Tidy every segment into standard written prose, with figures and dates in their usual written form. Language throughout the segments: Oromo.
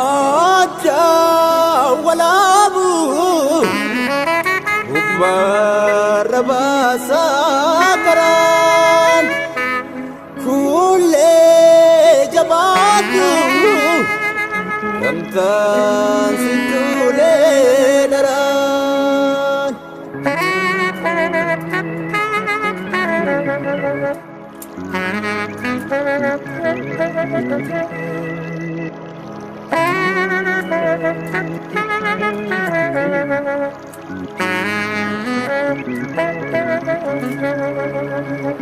Madda Walaabu gubbaarra baasaa karaan kuulee jabaatu gamtaan si duulee daraan.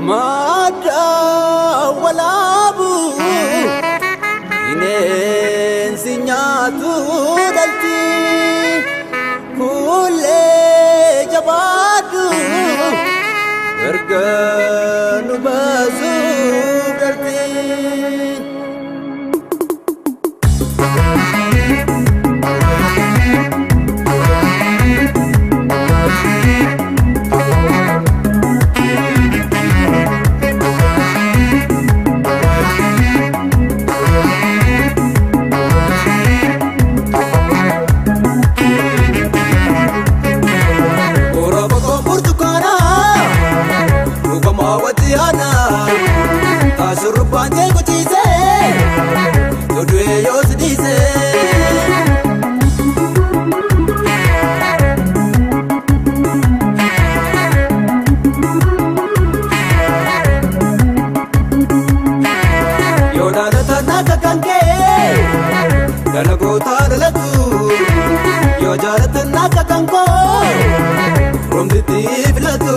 Madda Walaabu bineensi nyaatu dhalti kuulee jabaadhu gargar nu baasuuf dhalti. Shurrubbaan kee kuchiisee oduu yoo si dhiisee. Yoo dhaalatan akka kan kee dalagoota dalagu yoo jaalatan akka kan koo romtitti filatu.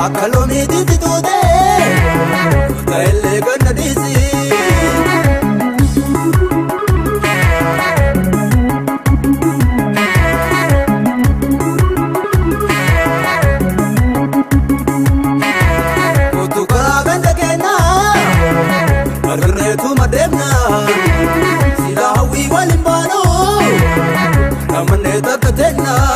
Akka loomiitti tuutee ta'ellee ganna dhiisi. Kootu karaa ganda keenyaa agarreetu madeemnaa silaa hawwii waliin baanu namannee takka teennaa.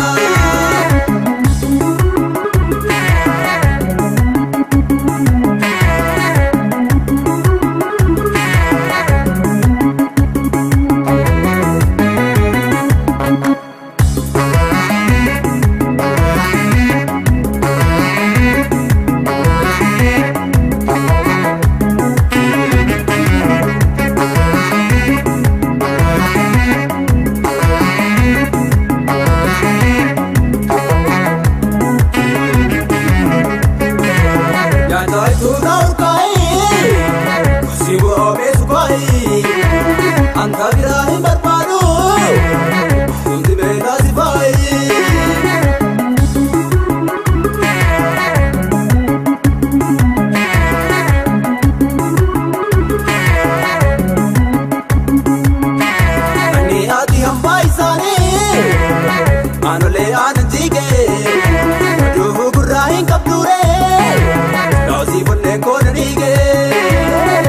Aanolee aanan jigee aduufu gurraa hin qabduuree laasii bonneen koona dhiigee.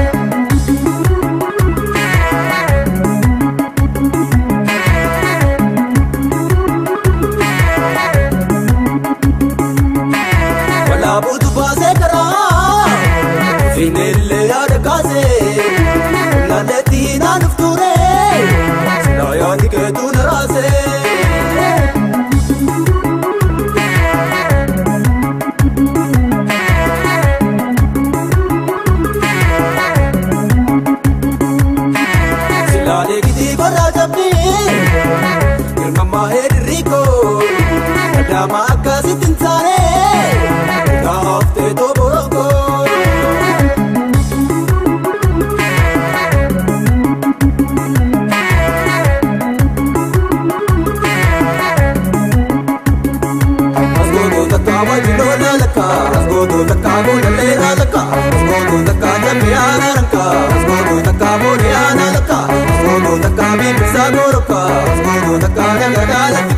Walaabuutu baasee karaa finfinnee yaada kaasee laalleetti naanuf turee silaa yaadi keetu na raasee. Silaalee gitii korraa jabbii girmammaa hedirriikoo adaamaa akkasitti hin taane gaaftee toborokoo. Asgootoo takkaa wajjin lola lakkaa asgootoo takkaa goota leeraa lakkaa asgootoo takkaa jabbii haala rankaa. Kana kana.